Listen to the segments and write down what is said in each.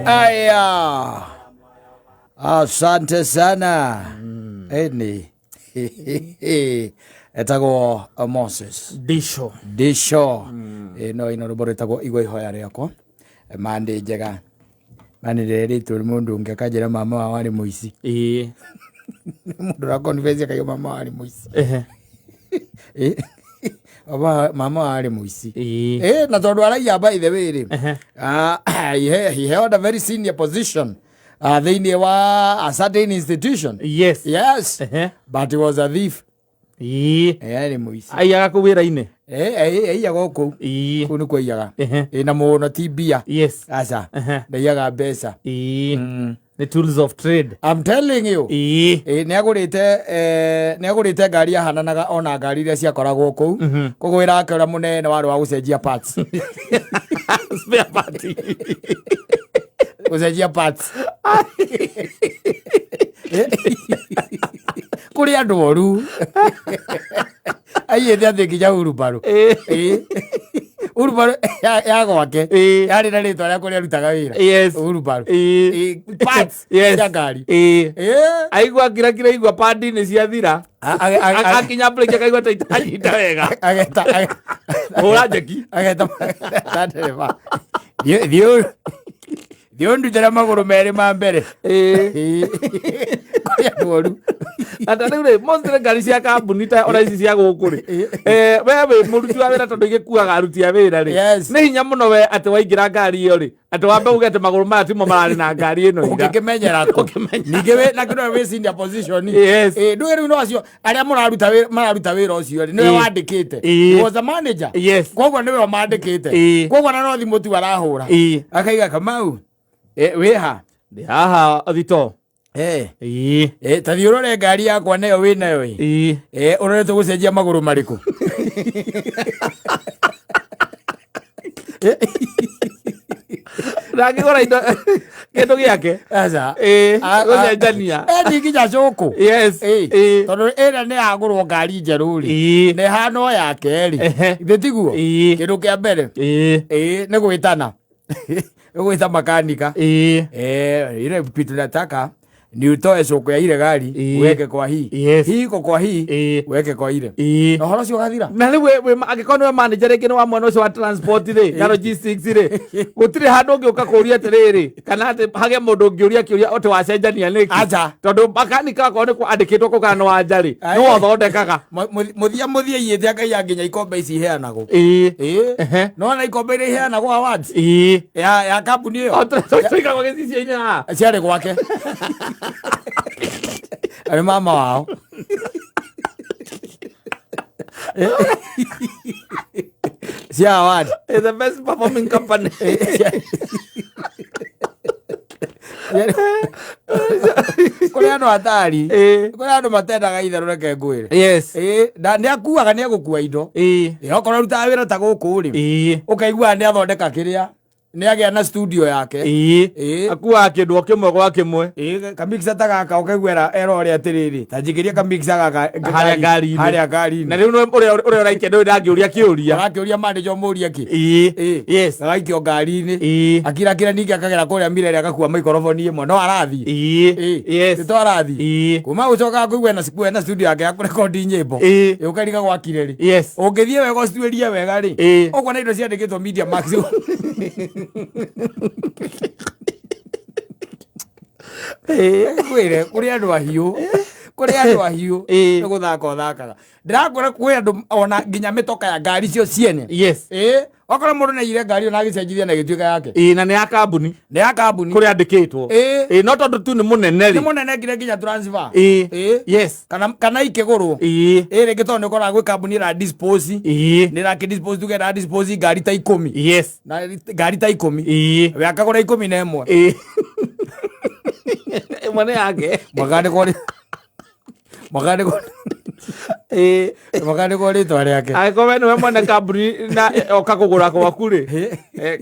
Aya, asante sana. Eni etagwo Moses Disho. Disho. No ino rwĩmbo rwĩtagwo Igua Ihoya Rĩakwa. Mandĩ njega manĩ rĩrĩtwo nĩ mũndũ ũngĩ akanjĩra mama wao arĩ mũici. Ĩĩ. Mũndũ ũra confess akaiga mama wao arĩ mũici. Ehe. Mama wao arĩ mũici. Ĩĩ. Na tondũ araiya by the way rĩ, Ehe. he held a very senior position thĩinĩ wa a certain institution. Yes. Yes. Ehe. But he was a thief. Ĩĩ. Arĩ mũici. Aiyaga kũu wĩra-inĩ. Aiyaga o kũu. Ĩĩ. Kũu nĩkuo aiyaga. Ehe. Na mũno ti mbia. Yes. Aca. Ehe. Ndaiyaga mbeca. Ĩĩ. The tools of trade. I'm telling you. Ĩĩ. Nĩ agũrĩte ngari yahananaga ona ngari iria ciakoragwo kũu. Koguo wĩra wake ũrĩa mũnene warĩ wa gũcenjia parts. Spare part. Gũcenjia parts. Kũrĩ andũ oru. Aiyĩte atĩ nginya hurumbarũ. Ĩĩ. Hurumbarũ ya gwake Ĩĩ. yarĩ na rĩtwa rĩa kũrĩa arutaga wĩra. Yes. Hurumbarũ. Ĩĩ. Parts Yes. cia ngari. Ĩĩ. Ĩĩ. Aigua kirakira igua pandi nĩ ciathira. Akinya breki akaigua ta itanyita wega. Ageta Hũra njeki. Ageta ageta ndereba. Thiĩ thiĩ ũndutĩre magũrũ merĩ ma mbere. Ĩĩ. Kũrĩ andũ oru. Ata rĩu rĩ, mostly ngari cia kambuni ta ona ici cia gũkũ rĩ, we wĩ mũruti wa wĩra tondũ igĩkuaga aruti a wĩra rĩ, Yes. nĩ hinya mũno we atĩ waingĩra ngari ĩyo rĩ, atĩ wambe uge atĩ magũrũ maya timo mararĩ na ngari ĩno ira. Ũngĩkĩmenyera kũ? Ũngĩmenyera. Ningĩ wĩ na kĩndũ wĩ senior position. Yes. Ndũĩ rĩu no acio arĩa mũraruta wĩra mararuta wĩra ũcio rĩ, nĩwe Ĩĩ. wandĩkĩte. Ĩĩ. He was a manager. Yes. Koguo nĩwe ũmandĩkĩte. Ĩĩ. Koguo na no thimũ tu arahũra. Ĩĩ. Akaiga Kamau, wĩ ha? Ndĩ haha thito. Ĩĩ. Ta thiĩ ũrore ngari yakwa nayo wĩ nayo ĩ. Ĩĩ. Ũrore tũgũcenjia magũrũ marĩkũ. Ndangĩgũra indo kĩndũ gĩake. Aca. Ĩĩ, gũcenjania. Ni nginya cũkũ. Yes. Ĩĩ. Tondũ ĩrĩa nĩ yagũrwo ngari njerũ rĩ. Ĩĩ. Nĩ hana o yake rĩ. Ehe. Githĩ tiguo? Ĩĩ. Kĩndũ kĩa mbere. Ĩĩ. Nĩ gwĩtana. Nĩ gwĩta makanika. Ĩĩ. Ile kitu nataka ni utoe soko ya ile gari Ĩĩ. uweke kwa hii. Yes. Hii iko kwa hii Ĩĩ. uweke kwa ile. Ĩĩ. Na ũhoro ũcio ũgathira. Na rĩu angĩkorwo nĩwe manager rĩngĩ nĩ wa mwena ũcio wa transport rĩ na logistics rĩ, gũtirĩ handũ ũngĩũka kũũria atĩrĩrĩ, kana atĩ hagĩe mũndũ ũngĩũria kĩũria atĩ wacenjania nĩkĩ. Aca. Tondũ makanika akorwo nĩ andĩkĩtwo kũu kana nĩ wa nja rĩ, Aye. nĩwe ũthondekaga. Mũthia mũthia iyĩte akaiya nginya ikombe ici iheanagwo. Ĩĩ. Ĩĩ. Ehe. Nona ikombe iria iheanagwo awards Ĩĩ. ya kambuni ĩyo. O tũigagwo gĩcicio-inĩ haha. Ciarĩ gwake. Arĩ mama wao. Cia award. It's the best performing company. Kũrĩ andũ atari. Ĩĩ. Kũrĩ andũ matendaga itherũ reke ngwĩre. Yes. Ĩĩ, na nĩ akuaga nĩ egũkua indo. Ĩĩ. Okorwo arutaga wĩra ta gũkũ rĩ, Ĩĩ. ũkaigua nĩ athondeka kĩrĩa, nĩ agĩa na studio yake. Ĩĩ. Ĩĩ. Akuaga kĩndũ o kĩmwe gwa kĩmwe. Ĩĩ, kamixer ta gaka ũkaigua era ũrĩa atĩrĩrĩ, ta njikĩria kamixer gaka Harĩa ngari-inĩ. harĩa ngari-inĩ. Na rĩu nĩwe ũrĩa ũrĩa ũraikia ndũĩ ndangĩũria kĩũria. Ũrakĩũria manager ũmũrie kĩ? Ĩĩ. Ĩĩ. Yes. Gagaikio ngari-inĩ. Ĩĩ. Akirakira ningĩ akagera kũrĩa Mirere agakua maikoroboni ĩmwe no arathiĩ. Ĩĩ. Ĩĩ. Yes. Nĩ to arathiĩ. Ĩĩ. Kuma gũcokaga kũigua ena studio yake ya kũrekondi nyĩmbo. Ĩĩ. Ĩ, ũkariga gwakire rĩ. Yes. Ũngĩthiĩ wega ũcituĩrie wega rĩ. Ĩĩ. Ũguo na indo ciandĩkĩtwo Media Max. Ĩĩ. Ngwĩre kũrĩ andũ ahiũ. Kũrĩ andũ ahiũ. Ĩĩ. Nĩ gũthaka ũthakaga. Ndĩrakwĩra kwĩ andũ ona nginya mĩtoka ya ngari cio ciene. Yes. Ĩĩ. Okorwo mũndũ nĩaiyire ngari ĩyo na agĩcenjithia na ĩgĩtuĩka yake. Ĩĩ, na nĩ ya kambuni. Nĩ ya kambuni. Kũrĩa andĩkĩtwo. Ĩĩ. Ĩĩ, no tondũ tu nĩ mũnene Nĩ rĩ. mũnene nginya nginya transfer. Ĩĩ. Ĩĩ. Yes. Kana ikĩgũrwo. Ĩĩ. Ĩĩ, rĩngĩ tondũ nĩ ũkoraga gwĩ kambuni ĩra dispose. Ĩĩ. Nĩ ĩrakĩ dispose tuge ĩra dispose ngari ta 10. Yes. Na ngari ta 10. Ĩĩ. We akagũra 11. Ĩĩ. Ĩmwe nĩ yake. Mwaka nĩ kũrĩ. Mwaka nĩ kũrĩ. Ĩĩ. Mwaka nĩ kũrĩ rĩtwa rĩake. Angĩkorwo we nĩwe mwene kambuni na oka kũgũra gwaku rĩ,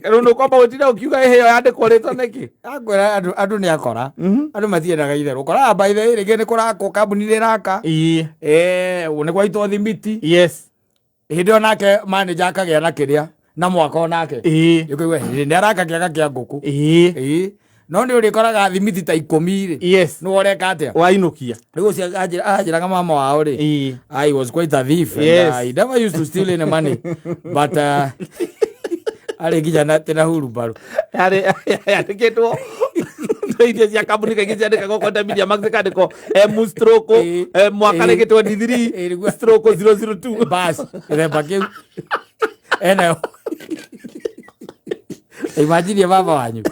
rĩu nĩ ũkwamba gũtinda ũkiuga ĩheo yandĩkwo rĩtwa nĩkĩ? Akwĩra andũ nĩ akora. Andũ matiendaga itherũ. Ũkoraga by the way rĩngĩ nĩ kũrakwo kambuni nĩ ĩraka. Ĩĩ. Nĩ gwaitwo thimiti. Yes. Hĩndĩ ĩyo nake manager akagĩa na kĩrĩa. Na mwaka onake. Ũkaigua nĩ araka kĩaga kĩa ngũkũ. Ĩĩ. No nĩ ũrĩkoraga thimiti ta 10 rĩ. Nĩ ũreka atĩa? Wainũkia. Rĩu ũcio anjĩraga mama wao rĩ. I was quite a thief and I never used to steal any money. But arĩ nginya na tena hurumbarũ. Yandĩkĩtwo irio cia kambuni kaingĩ ciandĩkagwo kwenda Media Max ĩkandĩkwo M stroke mwaka rĩngĩ 23 Nĩguo. stroke 002. Bas, gĩthemba kĩu. Ena. Imagine baba wanyu.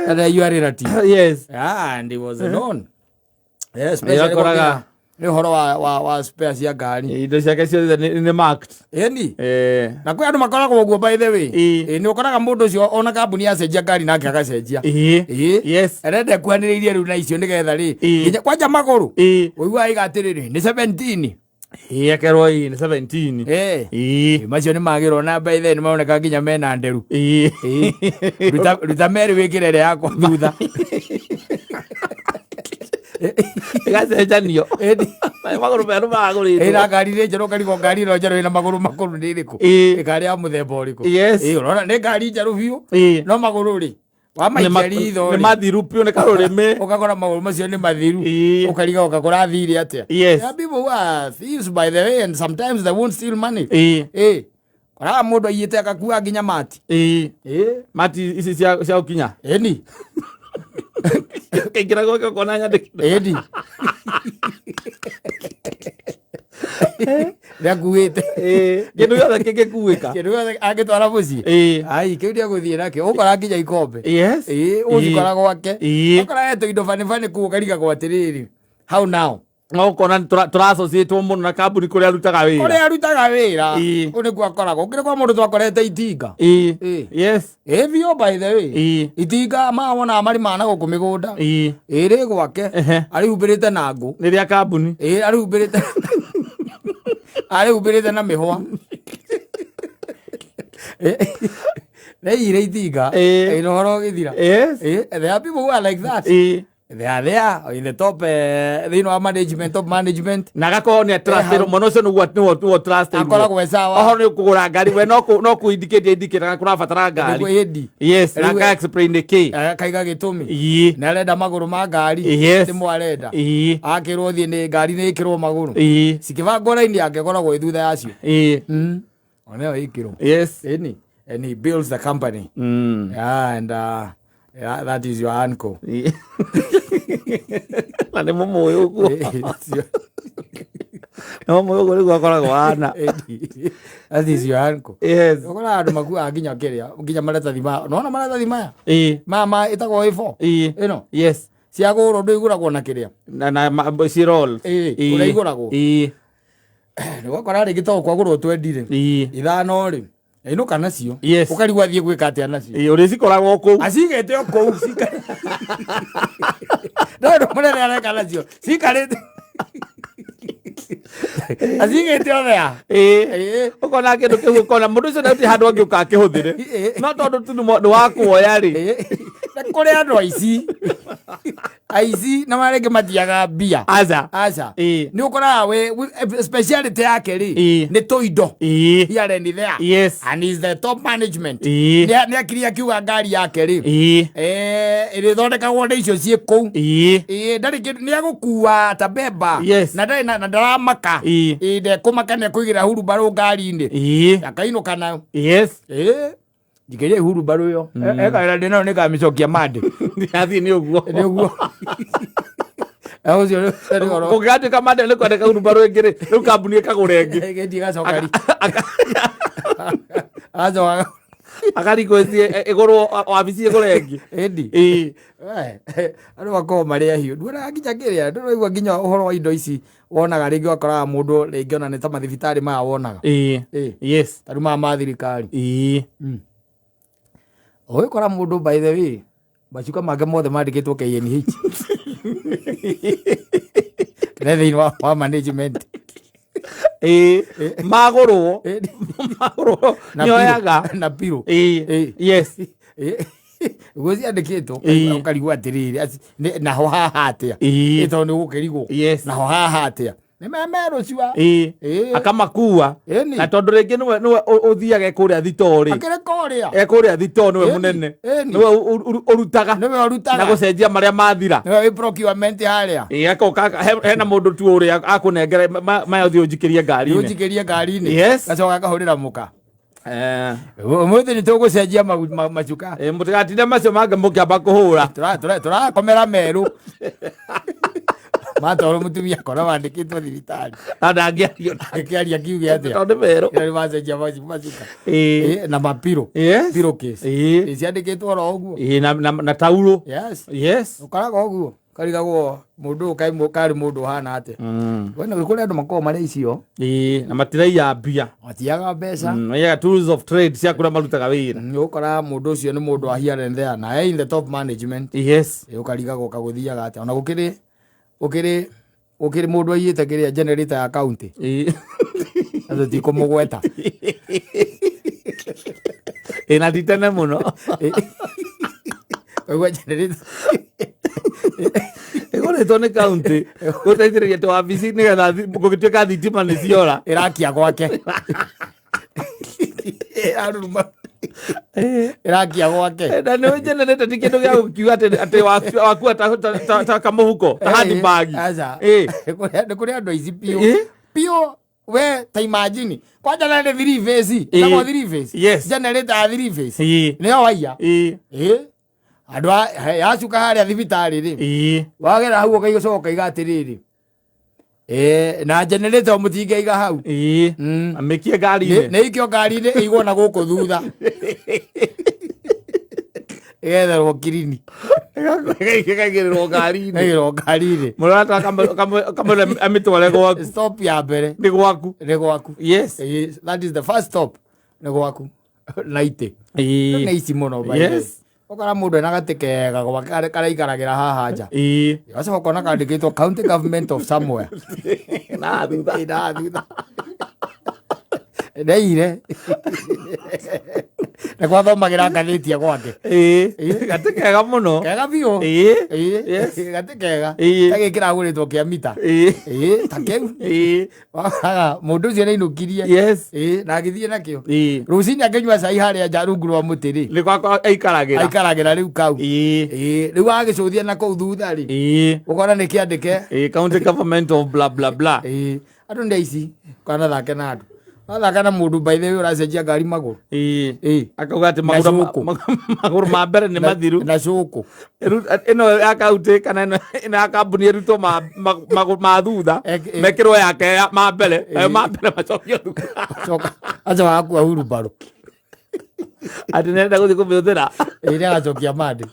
And you are relative. Yes. Yeah, and he was known. Yes, especially Nĩakoraga- nĩ ũhoro wa spare cia ngari. Indo ciake ciothe nĩ marked. Ĩni. Na kwĩ andũ makoragwo ũguo by the way. Ĩ, nĩ ũkoraga mũndũ ũcio ona kambuni yacenjia ngari nake agacenjia. Ĩ. Arenda ekuhanĩrĩirie rĩu na icio nĩgetha rĩ. Nginya kwanja magũrũ. Ũiguaga aiga atĩrĩrĩ, nĩ 17. Ekerwo ĩ nĩ 17. Macio nĩ magĩrwo na by the way nĩ maroneka nginya mena nderu. Ruta merĩ wĩkĩre ĩrĩa yakwa thutha. Ĩgacenjanio. Magũrũ merũ magũrĩtwo. Ĩna ngari nĩ njerũ ũkarigwo ngari ĩno njerũ ĩna magũrũ makũrũ nĩ ĩrĩkũ? Ĩkarĩ ya mũthemba ũrĩkũ? Ũrona nĩ ngari njerũ biũ. No magũrũ rĩ, wamaikia ritho nĩ rĩ, mathiru biũ nĩ karũrĩmĩ. Ũgakora magũrũ macio nĩ mathiru. Ũkariga ũgakora athire atĩa? Yes. There are people who are thieves by the way and sometimes they won't steal money. Koraga mũndũ aiyĩte agakua nginya mati. Mati ici cia ũkinya. Ĩni. Kaingĩra gwake ũkona nyandĩkĩtwo. Ĩni. Nĩakuĩte. Kĩndũ gĩothe kĩngĩkuĩka. Kĩndũ gĩothe angĩtwara mũciĩ. Ai, kĩu nĩegũthiĩ nakĩo. Ũkora nginya ikombe. Ũcikora gwake. Ũkora he tũindo banibani kũu ũkarigagwo atĩrĩrĩ. How now? No ũkona tũracociĩtwo mũno na kambuni kũrĩa arutaga wĩra. Kũrĩa arutaga wĩra. Kũu nĩkuo akoragwo. Ũkĩrĩ kwa mũndũ twakorete itinga. Yes. Biũ by the way. Itinga maya wonaga marĩmaga na gũkũ mĩgũnda. Rĩ gwake. Arĩhumbĩrĩte na ngũ. Nĩ rĩa kambuni. Arĩhumbĩrĩte. Arĩhumbĩrĩte na mĩhwa. Nĩaiyire itinga. Na ũhoro ũgĩthira. There are people who are like that. They are there in the top, thĩinĩ wa management, top management. Na agakorwo nĩ atrustĩrwo mwana ũcio nĩguo trustĩrwo. Akoragwo e sawa. Oho nĩ ũkũgũra ngari we no kũ indicate indicate kũrabatara ngari. Nĩguo ĩndi. Yes, na aka explain nĩkĩ. Akaiga gĩtũmi. Nĩ arenda magũrũ ma ngari. Timo arenda. Akĩrwo thiĩ nĩ ngari nĩ ĩkĩrwo magũrũ. Cikĩbangwo raini yake ĩkoragwo ĩ thutha yacio. Ona ĩyo ĩkĩrwo. Ĩni. And he builds the company. Yeah, and yeah, that is your uncle. Na nĩ mũmũĩ ũguo. Nĩ mũmũĩ ũguo nĩguo akoragwo ahana. That is your uncle. Yes. Ũkoraga andũ makuaga nginya kĩrĩa, nginya maratathi maya. Nĩwona maratathi maya? Maya ma ĩtagwo A4. Ĩno. Yes. Ciagũrwo ndũ igũragwo na kĩrĩa. Na ci roll. Ũrĩa igũragwo. Nĩũgakora rĩngĩ to kwagũrwo 20 rĩ. 5 rĩ. Ainũka nacio. Ũkarigwo athiĩ gwĩka atĩa nacio. Ũrĩcikoragwo kũu. Acigĩte o kũu. No ũndũ mũnene areka nacio. Cikarĩte. Acigĩte o there. Ũkona kĩndũ kĩu ũkona mũndũ ũcio ndarĩ handũ angĩũka akĩhũthĩre. No tondũ tu nĩ wa kuoya rĩ. Na kũrĩ andũ aici. Aici na marĩa rĩngĩ matiaga mbia. Aca. Aca. Nĩ ũkoraga we speciality yake rĩ nĩ tũindo. Here and there. And he's the top management. Nĩ akiri akiuga ngari yake rĩ. Ĩrĩthondekagwo nĩ icio ciĩ kũu. Ndarĩ kĩndũ nĩ egũkua ta beba. Na ndarĩ na ndaramaka. Ndekũmaka nĩ ekũigĩra hurumbarũ ngari-inĩ. Akainũka nayo. Njikĩria hurumbarũ ĩyo. Ekaĩra ndĩ nayo nĩngamĩcokia Monday. Athiĩ nĩ ũguo. Nĩ ũguo. Ũcio nĩ ũhoro. Kũngĩgatuĩka Monday nĩ kwendeka hurumbarũ ĩngĩ rĩ, rĩu kambuni ĩkagũra ĩngĩ. Ĩngĩ ĩgacoka rĩ. Agacoka. Aka request ĩgũrwo wabici ĩgũre ĩngĩ. Ĩndi. Andũ makoragwo marĩ ahiũ. Nduonaga nginya kĩrĩa, ndũraigua nginya ũhoro wa indo ici wonaga rĩngĩ ũgakoraga mũndũ rĩngĩ ona nĩ ta mathibitarĩ maya wonaga. Yes. Ta rĩu maya ma thirikari. Ũgĩkora mũndũ by the way, macuka make mothe mandĩkĩtwo KNH. Nĩ thĩinĩ wa management. Magũrwo. Magũrwo. Nĩoyaga. Na pillow. Yes. Ũguo ciandĩkĩtwo ũkarigwo atĩrĩrĩ, naho haha atĩa? Tondũ nĩ ũgũkĩrigwo. Naho haha atĩa? Nĩ memerũ cua. Ĩĩ. Ĩĩ. Akamakua. Ĩni. Na tondũ rĩngĩ nĩwe nĩwe ũthiaga kũrĩa thitoo rĩ. Akĩrĩ kũrĩa. E kũrĩa thitoo nĩwe Ĩni. mũnene. Ĩni. Nĩwe ũrutaga. Nĩwe ũrutaga. Na gũcenjia marĩa mathira. Nĩwe wĩ procurement harĩa. Ĩĩ akoka hena mũndũ tu ũrĩa akũnengere maya ũthiĩ ũnjikĩrie ngari-inĩ. Ũnjikĩrie ngari-inĩ. Yes. Gacoka akahũrĩra mũka. Eh. Ũmũthĩ nĩ tũgũcenjia macuka. Ĩĩ mũtigatinde macio mangĩ mũkĩamba kũhũra. Tũrakomera merũ. Matwarwo mũtumia akona wandĩkĩtwo thibitarĩ. Na ndangĩaria. Angĩkĩaria kiuge atĩa? Tondũ nĩ merũ. Nĩ macenjia macuka. Ĩĩ. Ĩĩ, na mapiro. Yes. Pillow case. Ĩĩ. Ĩĩ, ciandĩkĩtwo oro ũguo. Ĩĩ na taurũ. Yes. Yes. Ũkoraga ũguo. Karigagwo mũndũ ũyũ karĩ mũndũ ũhana atĩa. Wena kũrĩ andũ makoragwo marĩ icio. Ĩĩ na matiraiya mbia. Matiaga mbeca. Maiyaga tools of trade cia kũrĩa marutaga wĩra. Nĩ ũkora mũndũ ũcio nĩ mũndũ wa here and there na in the top management. Yes. Ĩĩ, ũkarigagwo kagũthiaga atĩa. Ona gũkĩrĩ gũkĩrĩ gũkĩrĩ mũndũ aiyĩte kĩrĩa generator ya county. Ĩĩ. Na tũtikũmũgweta. Ĩĩ na ti tene mũno. Ũguo generator. Ĩgũrĩtwo nĩ county gũteithĩrĩria tũ wabici nĩgetha gũgĩtuĩka thitima nĩ ciora. Ĩrakia gwake. Ĩraruruma. Ĩrakia gwake. Na nĩ generator ti kĩndũ gĩa gũkiuga atĩ wakua ta kamũhuko ta handbag. Aca. Ĩĩ. Nĩ kũrĩ andũ aici biũ. Ĩĩ. Biũ we ta imagine. Kwanja na nĩ three phase. Ĩĩ. Ĩtagwo three phase. Yes. Generator ya three phase. Ĩĩ. Nĩyo waiya. Ĩĩ. Ĩĩ. Andũ yacuka harĩa thibitarĩ rĩ. Ĩĩ. Wagera hau ũkaiga ũkaiga atĩrĩrĩ. Ĩĩ, na generator mũtingĩiga hau. Ĩĩ. Amĩkie ngari-inĩ. Nĩ ikio ngari-inĩ ĩigwo na gũkũ thutha. Ĩgetherwo kirini. Ĩkaigĩrĩrwo ngari-inĩ. Ĩkaigĩrĩrwo ngari-inĩ. Mũrata akamwĩra amĩtware gwaku. Stop ya mbere. Nĩ gwaku. Nĩ gwaku. Yes. Ĩĩ, that is the first stop. Nĩ gwaku. Na itĩ. Ĩĩ. Nĩ ici mũno by the way. Yes. Ũkora mũndũ ena gatĩ kega gwake karaikaragĩra haha nja. Ĩĩ. Gacoka ũkona kandĩkĩtwo county government of somewhere. Na thutha. Na thutha. Ndeire. Nĩ gwathomagĩra ngathĩti ya gwake. Ĩĩ. Gatĩ kega mũno. Kega biũ. Ĩĩ. Ĩĩ. Yes. Gatĩ kega. Ĩĩ. Ta gĩkĩ kĩragũrĩtwo kĩa mita. Ĩĩ. Ĩĩ, ta kĩu. Ĩĩ. Wakoraga mũndũ ũcio nĩainũkirie. Yes. Ĩĩ, na agĩthiĩ nakĩo. Ĩĩ. Rũcinĩ akĩnyua cai harĩa nja rungu rwa mũtĩ rĩ. Nĩ gwakwa aikaragĩra. Aikaragĩra rĩu kau. Ĩĩ. Ĩĩ, rĩu agĩcũthia na kũu thutha rĩ. Ĩĩ. Ũkona nĩ kĩandĩke. Ĩĩ, county government of blah blah blah. Ĩĩ, andũ nĩ aici. Ndũkanathake na andũ. Wathaka na mũndũ by the way ũracenjia ngari magũrũ. Ĩĩ. Ĩĩ. Akauga atĩ Na cũkũ. magũrũ ma mbere nĩ mathiru. Na cũkũ. Ĩno ya kaunti kana ĩno ya kambuni ĩrutwo magũrũ ma thutha mekĩrwo yake ma mbere nayo ma mbere macokio thutha. Acoka acoka akua hurumbarũ. Atĩ nĩarenda gũthiĩ kũmĩhũthĩra. Ĩĩ, nĩagacokia mande.